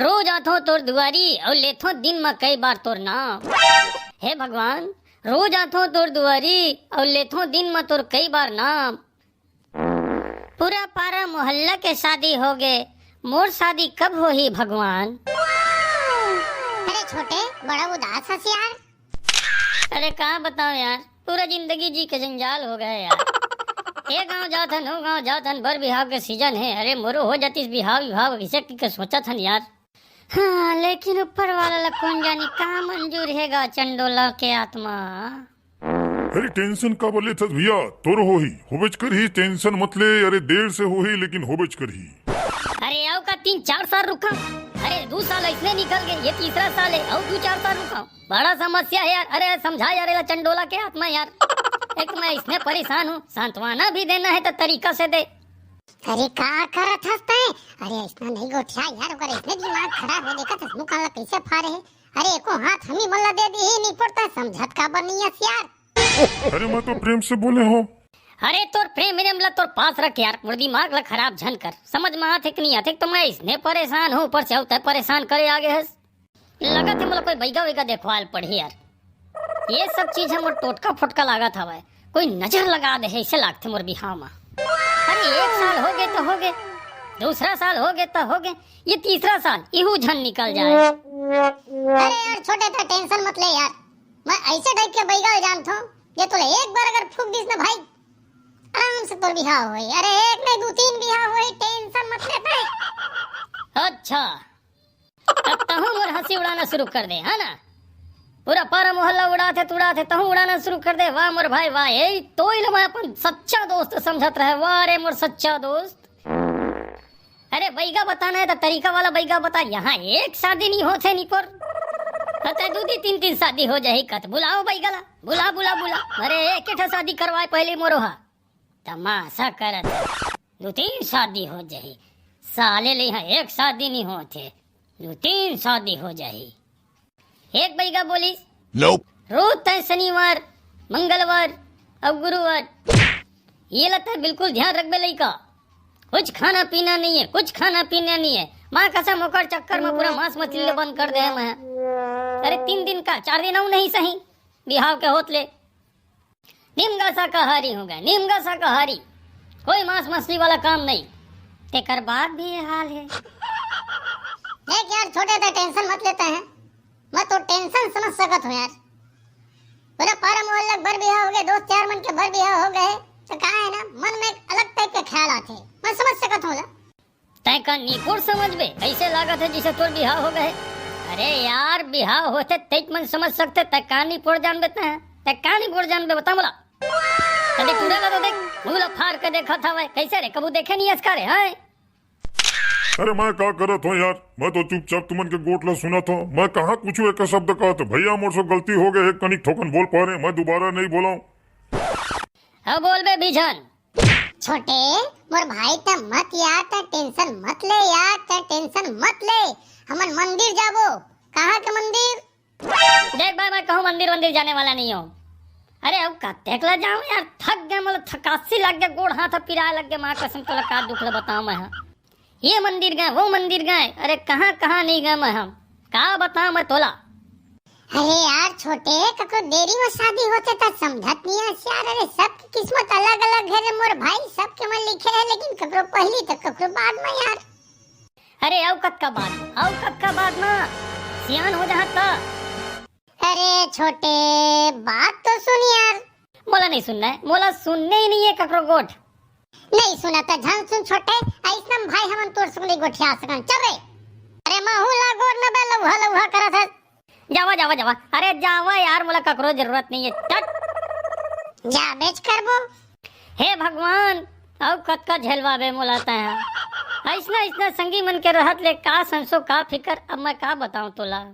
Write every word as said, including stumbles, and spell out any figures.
रोज आथों तोर दुआरी अउ लेथों दिन म कई बार तोर नाम। हे भगवान, रोज आथों तोर दुआरी अउ लेथों दिन म तोर कई बार नाम। पूरा पारा मोहल्ला के शादी होगे, मोर शादी कब होही भगवान? अरे छोटे, बड़ा उदास हस यार। अरे का बताओं यार, पूरा जिंदगी जी के जंजाल हो गए यार। ए गांव जात हन, ओ गांव जात हन, बर बिहाव के सीजन हे। अरे मोरो हो जातिस बिहाव विहाव, इसे की के सोचत हन यार। हाँ, लेकिन ऊपर वाला ला कौन जानी का मंजूर हेगा चंडोला के आत्मा। अरे टेंशन काबर लेथस भैया, तोर होही, होबेच करही, टेंशन मत ले। अरे देर से होही लेकिन होबेच करही। अरे अउ का तीन चार साल रुका? अरे दू साल इसने निकल गए, ये तीसरा साल हे, अउ दू चार साल रुका। बड़ा समस्या हे यार। अरे समझा यार, एला चंडोला के आत्मा यार। एक तो मैं इसने परेशान हूँ, सांत्वना भी देना हे तो तरीका से दे। अरे का करत हस तैं? अरे अइसना नहीं गोठिया यार, ओकर अइसने दिमाग खराब हे, देखत हस मुंह कान ला कइसे फारे हे। अरे एको हाथ हमी मन ला दे दिही, निपोर तैं समझत काबर नहीं हस यार? अरे मैं तो प्रेम से बोले हूँ। अरे तोर प्रेम मिरेम ला तोर पास रख यार, मोर दिमाग ला खराब झन कर। समझ में आथे कि नहीं आथे, तो मैं अइसने परेशान हूँ, ऊपर से अउ तैं परेशान करे आगे हस। लगत हे मोला कोई बैगा वैगा देखवाल पड़ही यार। ये सब चीज ह मोर टोटका फोटका लागत हवय, कोई नजर लगा दे हे, अइसे लागथे मोर बिहाव म। अरे एक साल होगे त होगे, दूसरा साल होगे त होगे, ये तीसरा साल इहू झन निकल जाए। अरे यार छोटे, तैं टेंशन मत ले यार, मैं अइसे टाइप के बैगा ल जानथों, जे तोला एक बार अगर फूंक दिस ना भाई, आराम से तोर बिहाव होही। अरे एक नहीं दू तीन बिहाव होही, टेंशन मत ले तैं। अच्छा, अब तहूँ मोर हंसी उड़ाना शुरू कर दे, है ना? पूरा पारा मोहल्ला उड़ाथे त उड़ाथे, तहूँ उड़ाना शुरू कर दे। वाह मोर भाई वाह, यही तो ही मैं अपन सच्चा दोस्त समझत रहे। वाह रे मोर सच्चा दोस्त। अरे बैगा बताना हे त तरीका वाला बैगा बता, यहाँ एक शादी नहीं होथे निपोर। अतः दू दी तीन तीन शादी हो जाही कत। बुलाओ बैगा ला, बुला बुला बुला। अरे एक ठा शादी करवाए पहले मोरो हा। तमाशा करत हे। दू तीन शादी हो जाही। साले ले यहाँ एक शादी नहीं होथे, दू तीन शादी हो जाही। एक बैगा बोलिस, Nope। रोज तय शनिवार, मंगलवार अउ गुरुवार, ये ला तय बिल्कुल ध्यान रखबे लइका। कुछ खाना पीना नहीं है, कुछ खाना पीना नहीं है। माँ कसम ओकर चक्कर में पूरा मांस मछली ले बंद कर दे मैं। अरे तीन दिन का, चार दिन अउ नहीं सही, बिहाव के होत ले। निमगा शाकाहारी हो गए, निमगा शाकाहारी, कोई मांस मछली वाला काम नहीं। तेकर बाद भी ये हाल है। देख यार छोटे, तैं टेंशन मत लेते हैं, मैं तो टेंशन समझ सकत हूँ यार। पूरा पारा मोहल्ला के बर बिहाव हो गए, दोस्त यार मन के बर बिहाव हो गए, तो का है ना, मन में एक अलग टाइप के ख्याल आते, मैं समझ सकत हूँ ला। तैं का निपोर समझबे? ऐसे लागत है जैसे तोर बिहाव हो गए। अरे यार, बिहाव होते तैं मन समझ सकते, तैं का निपोर जानबे तैं? तैं का निपोर जानबे, बता मोला। कभी टूरा ला तो देख, मुंह ला फाड़ के देखत हवय। कैसे रे, कभू देखे नहीं अस का रे, हैं? अरे मैं का करत हूँ यार, मैं तो चुपचाप तुमन के गोठ ला सुनत हूँ। मैं कहाँ कुछ एक शब्द कहत हूँ। भैया मोर से गलती हो गए, एक कनिक ठोकन बोल पा रहे, मैं दोबारा नहीं बोलाऊँ। अब बोल बे बिझन। छोटे, मोर भाई त मत यार, त टेंशन मत ले यार, त टेंशन मत ले। हमन मंदिर जाबो। कहाँ के मंदिर? देख भाई, मैं कहूँ मंदिर वंदिर जाने वाला नहीं हूँ। अरे अब कतेक ला जाऊँ यार, थक गए, मतलब थकासी लग गए, गोड़ हाथ पिराए लग गए। माँ कसम तोला का दुख ला बताऊँ मैं, हाँ। ये मंदिर गए, वो मंदिर गए, अरे कहाँ कहाँ नहीं गए मैं हम, का बताऊँ मैं तोला। अरे यार छोटे, ककरो देरी में शादी होथे त समझत नहीं हस यार। अरे सबके किस्मत अलग अलग है रे मोर भाई, सबके मन लिखे है, लेकिन ककरो पहली त ककरो बाद में यार। अरे अउ कतका बाद, अउ कतका बाद में, सियान हो जहाँ त। अरे छोटे, बात तो सुन यार। मोला नहीं सुनना है, मोला सुनने ही नहीं है ककरो गोठ। नहीं सुना त झन सुन छोटे, अइसनम भाई हमन तोर संग नहीं गोठिया सकन। चल रे। अरे महू ला गोठ न बे, लउहा लउहा करत है। जावा, जावा, जावा। अरे जावा यार, मोला ककरो जरूरत नहीं है। चट। जाबेच करबो। हे भगवान, अउ कतका झेलवाबे मोला तैं। अइसना, अइसना संगी मन के रहत ले का संसो, का फिकर, अब मैं का बताऊं तोला।